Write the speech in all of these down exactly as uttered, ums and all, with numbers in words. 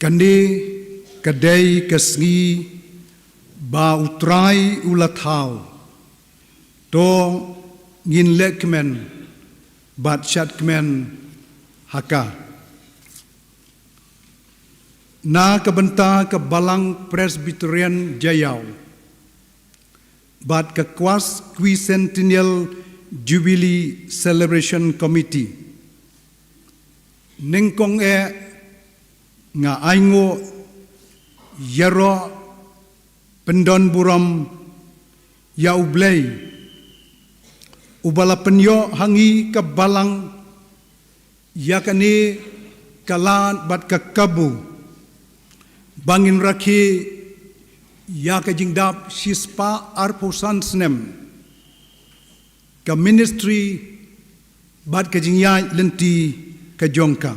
Kane ka dei ka sngi ba U Trai u la thaw. To ngin leh kmen bad shad kmen ha ka. Na ka bynta ka Balang Presbyterian Jaïaw bad ka Quas Quicentennial Jubilee Celebration Committee. Nyngkong eh nga ainguh ïaroh pyndon burom ïa U Blei uba la pynïoh ha ngi ka balang ïa kane ka lad bad ka kabu ba ngin rakhe ïa ka jingdap shispah arphew san snem ka ministry bad ka jingïaid lynti ka jong ka.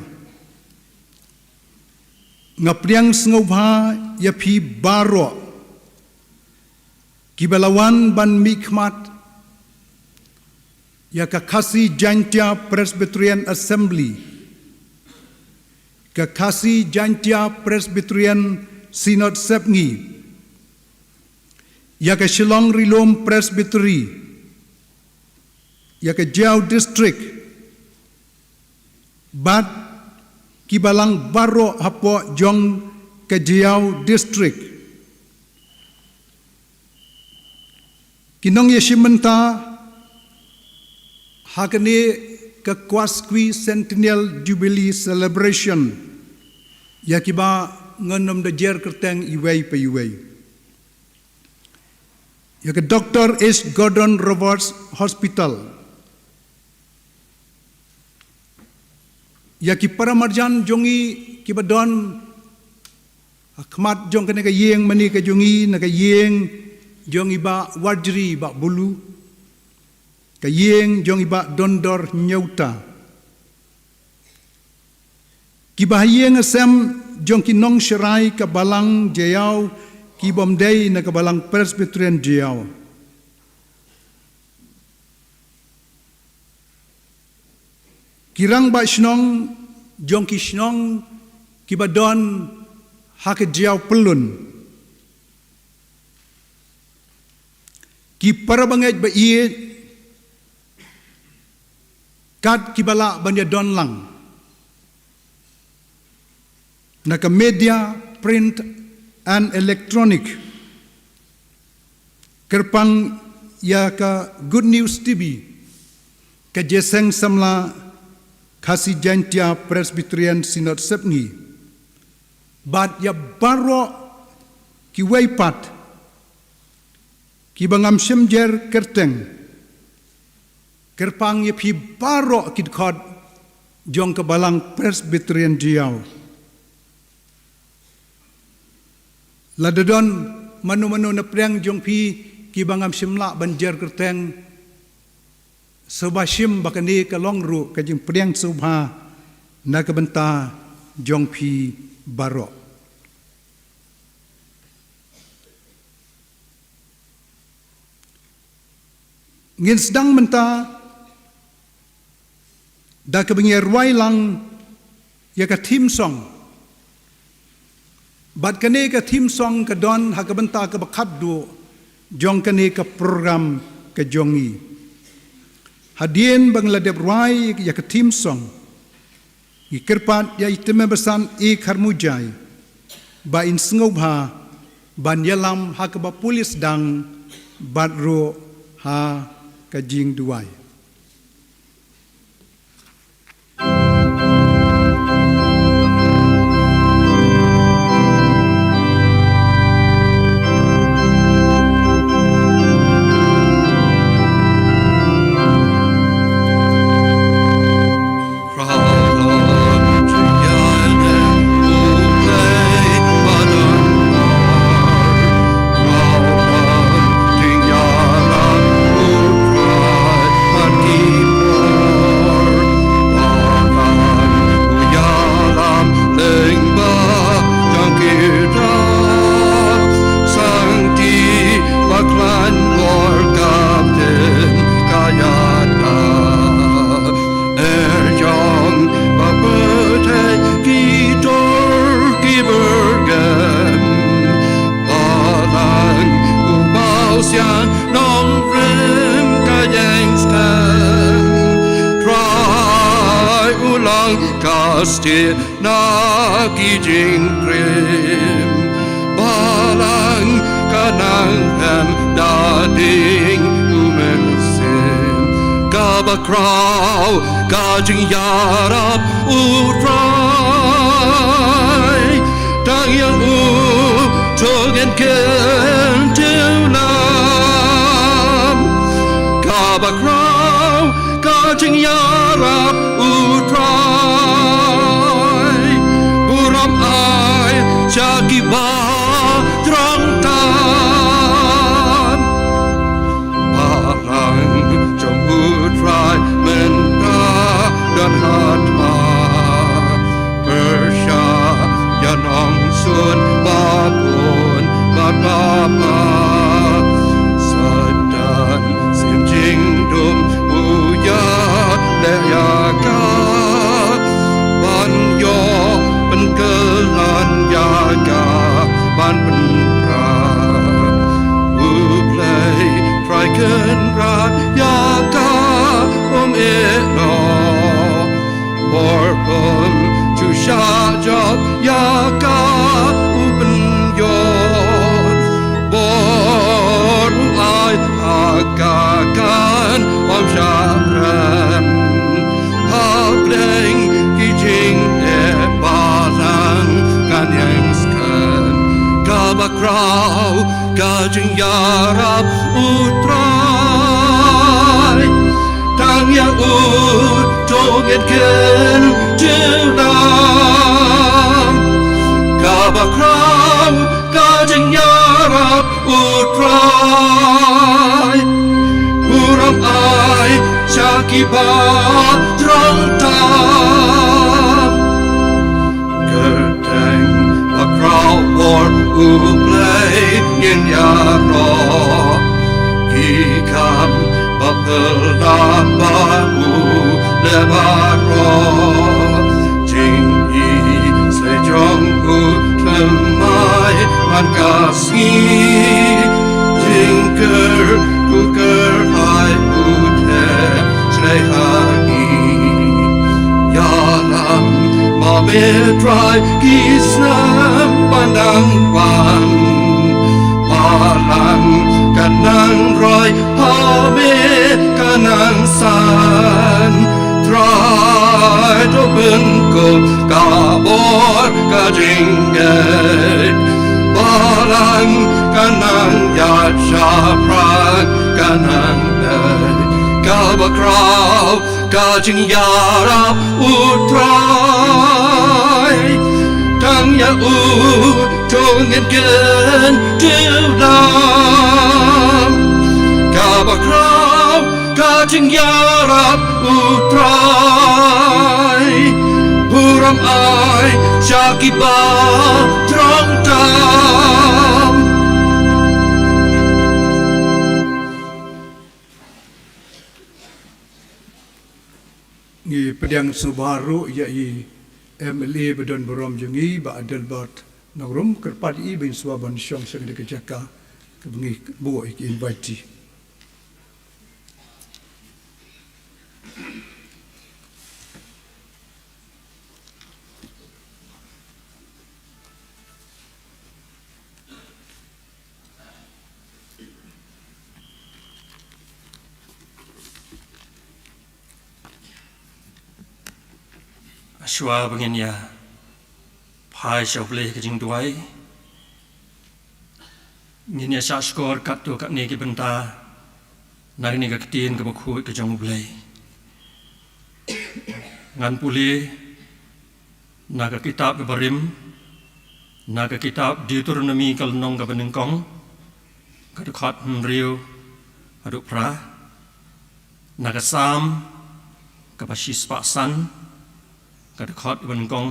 Nga pdiang sngewbha ïa phi baroh kiba la wan ban mihkhmat ïa ka Khasi Jaintia Presbyterian Assembly, ka Khasi Jaintia Presbyterian Synod Sepngi, ïa ka Shillong Ri-lum Presbytery, ïa ka Jaïaw District bad ki balang baroh hapoh jong ka Jaïaw District. Ki nongïashim bynta ha kane ka Quas Quicentennial Jubilee Celebration, ïa kiba ngan ym da jer kyrteng iwei pa iwei. Ïa ka Doctor H Gordon Roberts Hospital, ïa ki paramarjan jong ngi kiba don ha khmat jong kane ka ïing mane ka jong ngi, na ka ïing jong i Bah Warjri Bah Bulu, ka ïing jong i Bah Dondor Nyauta. Kiba ha ïing ha sem jong ki nongsharai ka balang Jaïaw kibym dei na ka balang Presbyterian Jaïaw. Ki rangbah shnong jong ki shnong kiba don ha ka Jaïaw Pyllun. Ki parabangeit ba ïeit kat kiba lah ban ïadon lang na ka media, print and electronic. Kyrpang ïa ka Good News T V, ka Jingïaseng Samla Khasi Jaintia Presbyterian Synod Sepngi, bad ïa baroh kiwei pat kiba ngam shym jer kyrteng. Kyrpang ïa phi baroh ki dkhot jong ka balang Presbyterian Jaïaw. Lada don mano mano na pdeng jong phi kiba ngam shym lah ban jer kyrteng, sngewbha shim ba kane ka long ruh ka jingpdiang sngewbha na ka bynta jong phi baroh. Ngin sdang mynta da kaba ngi rwai lang ïa ka theme song Bad kane ka theme song ka don ha ka bynta kaba khatduh jong kane ka program ka jong ngi. Hadien ba ngi la dep rwai ïa ka theme song, ngi kyrpad ïa i Tymmen Basan A. Kharmujai ba in sngewbha ban ïalam ha kaba pule sdang bad ruh ha ka jingduwai. Ejong ba pyrthei ki dur ki byrngem, Balang u Mawsiang Nongrim ka ïeng skhem. Trai u long ka stieh na ki jingkrim, Balang ka nang hem da ding u mynsiem. Kaba khraw ka jingïarap u Trai, tang ïa u to ngin kyntiew lang. Kaba khraw ka jingïarap u Trai, burom ai sha kiba thrang tam. Balang jong u Trai mynta don ha thma, pyrshah ïa nongshun ba bun bad ba bha. Satan sim jingdum u ïaleh ïa ka, ban ïoh pynkylla ïa ka, ban pynpra. U Blei Trai Kynrad ïa ka um ïeh noh. Bor um ju shah jop ïa ka u pynïoh. Bor u ai ha ka kan ym shah rem. Hapdeng ki jingeh Balang kan ïeng skhem. Kaba khraw ka jingïarap u Trai, tang ïa u to ngin kyntiew lang. Kaba khraw ka jingïarap u Trai, burom ai sha kiba thrang tam. Kyrteng ba khraw bor u Blei ngin ïaroh. Ki kam ba phylla ba u leh baroh. Jingïeit jong u thymmai man ka sngi. Jingkyrkhu kyrhai u thep shlei ha ngi. Ïalam ma me Trai ki snem ban dang wan. Balang kan nang roi ha me kan nang san. Trai to pynkup ka bor ka jingngeit. Balang kan nang ïaid shaphrang kan nang ngeit. Kaba khraw ka jingïarap u Trai. Tang ïa u to ngin kyntiew lang. Kaba khraw ka jingïarap u Trai. Burom ai sha kiba thrang tam. Ngi pdiang sngewbha ruh ïa i M L A ba don burom jong ngi, Bah Adelbert Nongrum, kyrpad ïa i ba in sa wan ban shong sha kane ka jaka kaba ngi buh ïa ki invitee. Shuwa ba ngin ïa phai sha U Blei ha ka jingduwai, ngin ïa shahshkor katto katne ki bynta na kane ka ktien kaba khuid ka jong U Blei. Ngan pule na ka kitab kaba rim, na ka kitab Deuteronomi ka lynnong kaba nyngkong, ka dkhot hynriew haduh phra, na ka Salm kaba shispah san, ka dkhot kaba nyngkong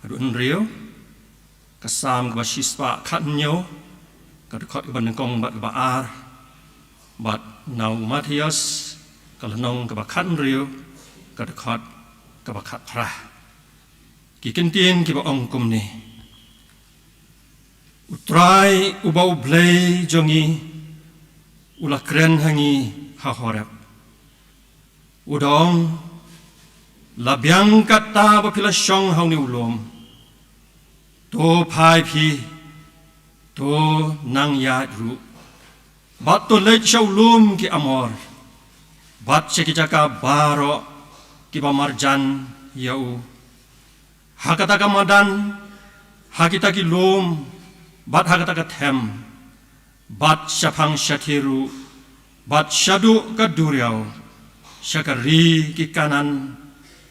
haduh hynriew, ka Salm kaba shispah khathynñiew, ka dkhot kaba nyngkong bad kaba ar, bad na u Mathaios ka lynnong kaba khathynriew, ka dkhot kaba khatphra. Ki kyntien kiba ong kumne: U Trai uba U Blei jong ngi u la kren ha ngi ha Horeb. U da ong, la biang katta ba phi la shong ha une u lum. To phai phi, to nang ïaid ruh, bad to leit sha u lum ki Amor, bad sha ki jaka baroh kiba marjan ïa u, ha kata ka madan, ha kita ki lum, bad ha kata ka them, bad shaphang shathie ruh, bad shaduh ka duriaw, sha ka ri ki Kanaan,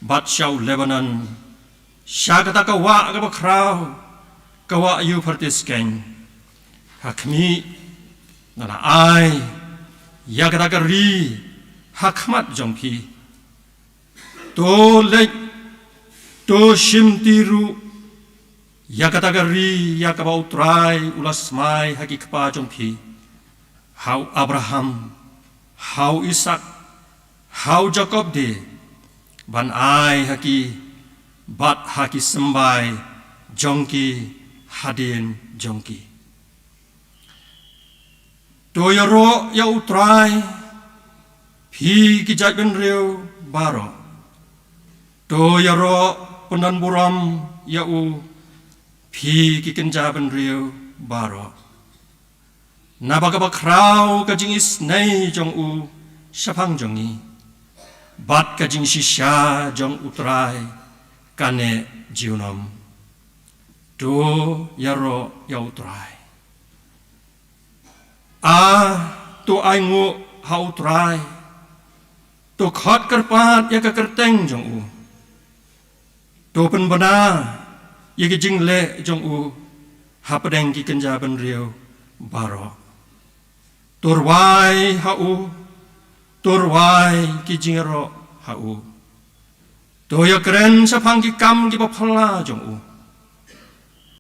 bad sha u Lebanon, sha kata ka wah kaba khraw, ka wah Euphrates keiñ. Ha khmih, nga la ai ïa kata ka ri ha khmat jong phi. To leit, to shimti ruh ïa kata ka ri ïa kaba U Trai u la smai ha ki kpa jong phi, ha u Abraham, ha u Isaak, ha u Jakob de, ban ai ha ki bad ha ki symbai jong ki hadien jong ki. To ïaroh ïa U Trai, phi ki jaitbynriew baroh. To ïaroh pyndonburom ïa u, phi ki kynja bynriew baroh. Naba kaba khraw ka jingisynei jong u shaphang jong ngi, bad ka jingshisha jong U Trai ka neh junom. To ïaroh ïa U Trai. A, to ainguh ha U Trai. To khot kyrpad ïa ka kyrteng jong u. To pynbna ïa ki jingleh jong u hapdeng ki kynja bynriew baroh. To rwai ha u, to rwai ki jingïaroh ha u. To ïakren shaphang ki kam kiba phylla jong u.